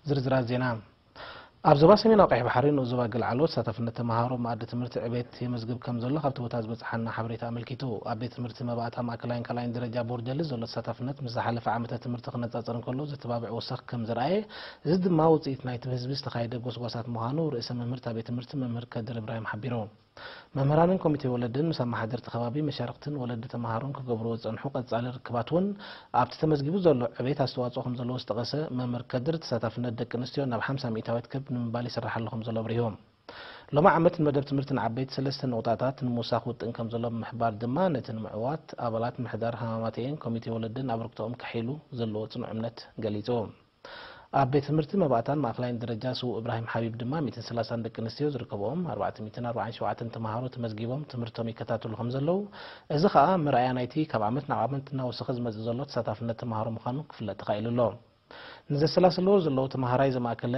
ዝርዝራት ዜና። ኣብ ዞባ ሰሜናዊ ቀይሕ ባሕሪ ንኡስ ዞባ ገልዓሎ ተሳታፍነት ተመሃሮ መኣዲ ትምህርቲ ዕቤት የመዝግብ ከም ዘሎ ካብቲ ቦታ ዝበጽሓና ሓበሬታ ኣመልኪቱ። ኣብ ቤት ትምህርቲ መባእታ ማእከላይን ካልኣይን ደረጃ ቦርደሊ ዘሎ ተሳታፍነት ምስ ዝሓለፈ ዓመተ ትምህርቲ ክነጻጸር እንከሎ ዘተባብዕ ወሰኽ ከም ዘርኣየ፣ እዚ ድማ ውጽኢት ናይቲ ብህዝቢ ዝተኻየደ ጎስጓሳት ምዃኑ ርእሰ መምህር እታ ቤት ትምህርቲ መምህር ከድር እብራሂም ሓቢሩ። መምህራንን ኮሚቴ ወለድን ምስ ኣመሓደርቲ ከባቢ፣ መሻርኽትን ወለዲ ተመሃሮን ክገብርዎ ዝጸንሑ ቀጻሊ ርክባት እውን ኣብቲ ተመዝጊቡ ዘሎ ዕቤት ኣስተዋጽኦ ከም ዘለዎ ዝጠቐሰ መምህር ከድር፣ ተሳታፍነት ደቂ ኣንስትዮ ናብ ሓምሳ ሚእታዊት ክብ ንምባል ይስራሕ ኣሎ ከም ዘሎ ኣብሪሁ። ሎሚ ዓመት ንመደብ ትምህርቲ ንዓበይቲ ሰለስተ ነቑጣታት ንምውሳኽ ውጥን ከም ዘሎ ብምሕባር ድማ፣ ነቲ ንምዕዋት ኣባላት ምሕዳር ሃማማተኤን ኮሚቴ ወለድን ኣበርክቶኦም ከሐይሉ ዘለዎ ጽኑዕ እምነት ገሊጹ። ኣብ ቤት ትምህርቲ መባእታን ማእከላይን ደረጃ ስዉእ እብራሂም ሓቢብ ድማ ሚእትን ሰላሳን ደቂ ኣንስትዮ ዝርከብኦም ኣርባዕተ ሚእትን ኣርባዓን ሸውዓተን ተመሃሮ ተመዝጊቦም ትምህርቶም ይከታተሉ ከም ዘለዉ፣ እዚ ከኣ መርኣያ ናይቲ ካብ ዓመት ናብ ዓመት እናወሰኸ ዝመጽእ ዘሎ ተሳታፍነት ተመሃሮ ምዃኑ ክፍለጥ ተኻኢሉ ኣሎ። ንዘሰላስልዎ ዘለዉ ተመሃራይ ዘማእከለ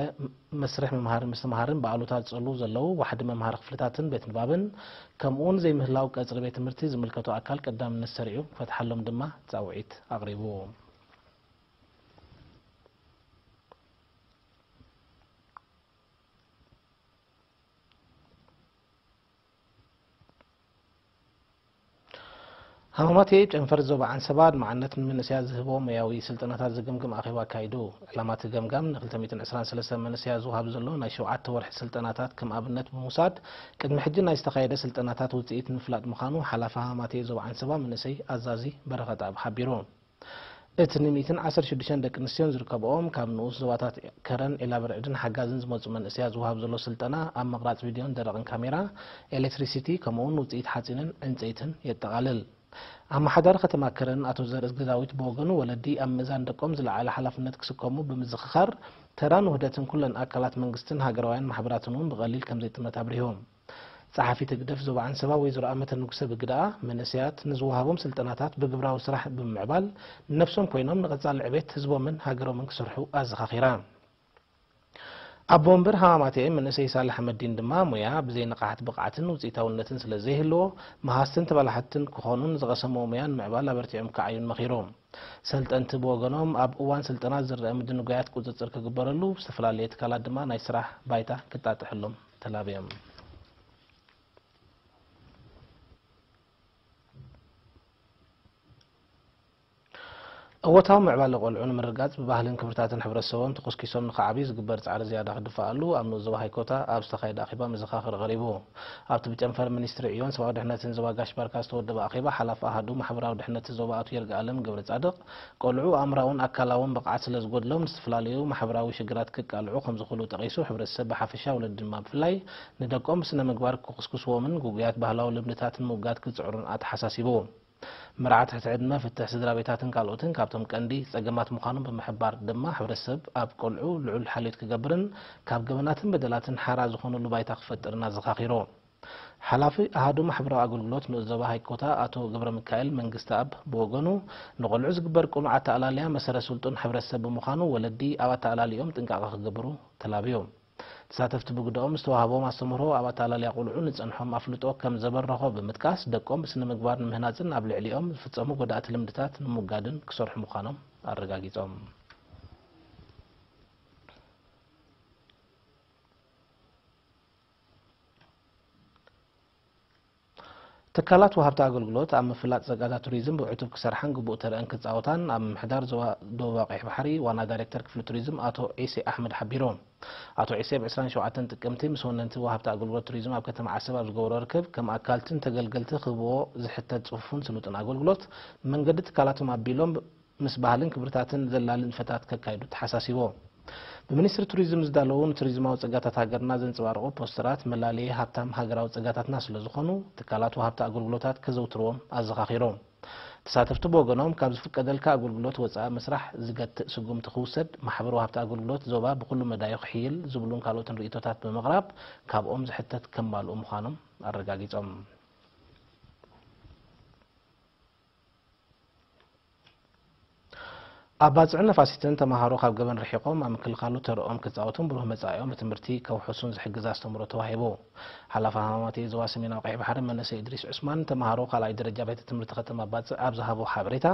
መስርሕ ምምሃርን ምስትምሃርን ብኣሉታ ዝጸልዉ ዘለዉ ዋሕዲ መምሃሪ ክፍልታትን ቤት ንባብን፣ ከምኡውን ዘይምህላው ቀጽሪ ቤት ትምህርቲ ዝምልከቶ ኣካል ቀዳምነት ሰሪዑ ክፈትሓሎም ድማ ጻውዒት ኣቕሪቡ። ሃማማቴ ጨንፈር ዞባ ዓንሰባ ኣድማዕነት ንመንእሰያት ዝህቦ ሞያዊ ስልጠናታት ዝግምግም ኣኼባ ኣካይዱ። ዕላማ እቲ ገምጋም ንክልተ ሚእትን ዕስራን ሰለስተን መንእሰያት ዝወሃብ ዘሎ ናይ ሸውዓተ ወርሒ ስልጠናታት ከም ኣብነት ብምውሳድ፣ ቅድሚ ሕጂ ናይ ዝተኻየደ ስልጠናታት ውጽኢት ንምፍላጥ ምዃኑ ሓላፊ ሃማማቴ ዞባ ዓንሰባ መንእሰይ ኣዛዚ በረኸት ኣብ ሓቢሩ። እቲ ንሚእትን ዓሰርተ ሽዱሽተን ደቂ ኣንስትዮን ዝርከብኦም ካብ ንኡስ ዞባታት ከረን፣ ዒላብርዕድን ሓጋዝን ዝመጹ መንእሰያት ዝወሃብ ዘሎ ስልጠና፣ ኣብ ምቕራጽ ቪድዮን ደረቕን ካሜራ፣ ኤሌክትሪሲቲ፣ ከምኡውን ውጽኢት ሓጺንን ዕንጸይትን የጠቓልል። ኣመሓዳሪ ከተማ ከረን ኣቶ ዘርእዝጊ ዳዊት ብወገኑ፣ ወለዲ ኣብ ምእዛን ደቆም ዝለዓለ ሓላፍነት ክስከሙ ብምዝኽኻር፣ ተራን ውህደትን ኩለን ኣካላት መንግስትን ሃገራውያን ማሕበራትን እውን ብቐሊል ከም ዘይጥመት ኣብሪሁ። ጸሓፊት ህግደፍ ዞባ ዓንሰባ ወይዘሮ ኣመተ ንጉሰ ብግደኣ፣ መንእሰያት ንዝወሃቦም ስልጠናታት ብግብራዊ ስራሕ ብምምዕባል፣ ነብሶም ኮይኖም ንቐጻሊ ዕቤት ህዝቦምን ሃገሮምን ክሰርሑ ኣዘኻኺራ። ኣቦ ወንበር ሃማማቴ መንእሰይ ሳልሕ ኣሕመዲን ድማ፣ ሞያ ብዘይ ንቕሓት ብቕዓትን ውጽኢታውነትን ስለ ዘይህልዎ፣ መሃዝትን ተበላሓትን ክኾኑን ዝቐሰምዎ ሞያ ንምዕባል ኣበርቲዖም ክዓዩን መኺሩ። ሰልጠንቲ ብወገኖም፣ ኣብ እዋን ስልጠና ዝረኣ ምድንጓያት ቁጽጽር ክግበረሉ፣ ዝተፈላለየ ትካላት ድማ ናይ ስራሕ ባይታ ክጣጥሕሎም ተላብዮም። እወታዊ ምዕባለ ቆልዑ ንምርግጋጽ፣ ብባህልን ክብርታትን ሕብረተሰቦም ተኾስኪሶም ንኽዓብዩ ዝግበር ጻዕሪ ዝያዳ ክድፈኣሉ፣ ኣብ ንኡስ ዞባ ሃይኮታ ኣብ ዝተኻየደ ኣኼባ መዘኻኸሪ ቀሪቡ። ኣብቲ ብጨንፈር ሚኒስትሪ ዕዮን ሰብኣዊ ድሕነትን ዞባ ጋሽ ባርካ ዝተወደበ ኣኼባ፣ ሓላፊ ኣሃዱ ማሕበራዊ ድሕነት ዞባ ኣቶ ይርጋኣለም ገብረጻድቕ፣ ቆልዑ ኣእምራውን ኣካላውን ብቕዓት ስለ ዝጎድሎም፣ ንዝተፈላለዩ ማሕበራዊ ሽግራት ክቃልዑ ከም ዝኽእሉ ጠቒሱ፣ ሕብረተሰብ ብሓፈሻ፣ ወለዲ ድማ ብፍላይ፣ ንደቆም ብስነ ምግባር ክኹስኩስዎምን ግጉያት ባህላዊ ልምድታት ንምውጋድ ክጽዕሩን ኣተሓሳሲቡ። መርዓ ትሕቲ ዕድመ፣ ፍትሕ ስድራ ቤታትን ካልኦትን ካብቶም ቀንዲ ጸገማት ምዃኖም ብምሕባር ድማ፣ ሕብረተሰብ ኣብ ቆልዑ ልዑል ሓልዮት ክገብርን ካብ ገበናትን በደላትን ሓራ ዝኾነሉ ባይታ ክፈጥርን ኣዘኻኺሩ። ሓላፊ ኣሃዱ ማሕበራዊ ኣገልግሎት ንኡስ ዞባ ሃይኮታ ኣቶ ገብረ ሚካኤል መንግስተኣብ ብወገኑ፣ ንቆልዑ ዝግበር ቅኑዕ ኣተኣላልያ መሰረት ስልጡን ሕብረተሰብ ብምዃኑ፣ ወለዲ ኣብ ኣተኣላልኦም ጥንቃቐ ክገብሩ ተላብዩ። ተሳተፍቲ ብግደኦም፣ ዝተዋህቦም ኣስተምህሮ ኣብ ኣተኣላልያ ቆልዑ ንጸንሖም ኣፍልጦ ከም ዘበረኾ ብምጥቃስ፣ ደቆም ብስነ ምግባር ንምህናጽን ኣብ ልዕሊኦም ዝፍጸሙ ጎዳእቲ ልምድታት ንምውጋድን ክሰርሑ ምዃኖም ኣረጋጊጾም። ትካላት ወሃብቲ ኣገልግሎት ኣብ ምፍላጥ ጸጋታት ቱሪዝም ብዕቱብ ክሰርሓን ግቡእ ተረአን ክጻወታን ኣብ ምምሕዳር ዞባ ደቡባዊ ቀይሕ ባሕሪ ዋና ዳይሬክተር ክፍሊ ቱሪዝም ኣቶ ዒሴ ኣሕመድ ሓቢሩ። ኣቶ ዒሴ ብ ዕስራን ሸውዓተን ጥቅምቲ ምስ ወነንቲ ወሃብቲ ኣገልግሎት ቱሪዝም ኣብ ከተማ ዓሰብ ኣብ ዝገበሮ ርክብ፣ ከም ኣካልትን ተገልገልቲ ክህብዎ ዝሕተት ጽፉፍን ስሉጥን ኣገልግሎት መንገዲ ትካላቶም ኣቢሎም ምስ ባህልን ክብርታትን ዘላሊ ንጥፈታት ከካይዱ ተሓሳሲቦ። ብሚኒስትሪ ቱሪዝም ዝዳለዉ ንቱሪዝማዊ ጸጋታት ሃገርና ዘንጸባርቑ ፖስተራት፣ መላለዪ ሃብታም ሃገራዊ ጸጋታትና ስለ ዝኾኑ፣ ትካላት ወሃብቲ ኣገልግሎታት ከዘውትርዎም ኣዘኻኺሮም። ተሳተፍቲ ብወገኖም፣ ካብ ዝፍቀደልካ ኣገልግሎት ወጻኢ ምስራሕ ዝገትእ ስጉምቲ ክውሰድ፣ ማሕበር ወሃብቲ ኣገልግሎት ዞባ ብኹሉ መዳዩ ክሕይል ዝብሉን ካልኦትን ርእይቶታት ብምቕራብ፣ ካብኦም ዝሕተት ከማልኡ ምዃኖም ኣረጋጊጾም። ኣብ ባጽዕን ነፋሲትን ተመሃሮ ካብ ገበን ርሒቖም ኣብ ምክልኻሉ ተርኦም ክጻወቱን ብሩህ መጻኢኦም ብትምህርቲ ከውሕሱን ዝሕግዝ ኣስተምህሮ ተዋሂቡ። ሓላፊ ሃማማተይ ዞባ ሰሜናዊ ቀይሕ ባሕሪ መንእሰይ እድሪስ ዑስማን፣ ተመሃሮ ካልኣይ ደረጃ ቤት ትምህርቲ ከተማ ባጽዕ ኣብ ዝሃቦ ሓበሬታ፣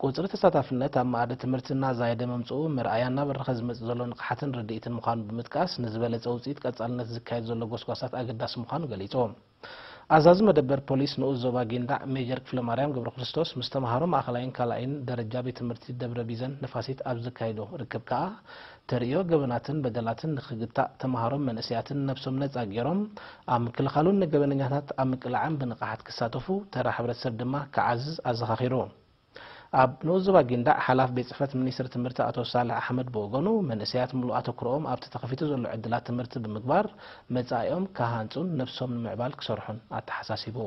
ቁጽሪ ተሳታፍነት ኣብ መኣዲ ትምህርቲ እናዛየደ ምምጽኡ መርኣያ እናበረኸ ዝመጽእ ዘሎ ንቕሓትን ርድኢትን ምዃኑ ብምጥቃስ፣ ንዝበለጸ ውጽኢት ቀጻልነት ዝካየድ ዘሎ ጎስጓሳት ኣገዳሲ ምዃኑ ገሊጹ። ኣዛዚ መደበር ፖሊስ ንኡስ ዞባ ጊንዳዕ ሜጀር ክፍለማርያም ገብረክርስቶስ፣ ምስ ተመሃሮ ማእኸላይን ካልኣይን ደረጃ ቤት ትምህርቲ ደብረ ቢዘን ነፋሲት ኣብ ዘካየዶ ርክብ ከኣ፣ ተርእዮ ገበናትን በደላትን ንኽግታእ፣ ተመሃሮን መንእሰያትን ነብሶም ነጻ ገይሮም ኣብ ምክልኻሉን ንገበነኛታት ኣብ ምቅላዕን ብንቕሓት ክሳተፉ፣ ተራ ሕብረተሰብ ድማ ክዓዝዝ ኣዘኻኺሩ። ኣብ ንኡስ ዞባ ጊንዳዕ ሓላፍ ቤት ጽሕፈት ሚኒስትሪ ትምህርቲ ኣቶ ሳልሕ ኣሕመድ ብወገኑ፣ መንእሰያት ምሉእ ኣተኩሮኦም ኣብቲ ተኸፊቱ ዘሎ ዕድላት ትምህርቲ ብምግባር፣ መጻኢኦም ክሃንጹን ነብሶም ንምዕባል ክሰርሑን ኣተሓሳሲቡ።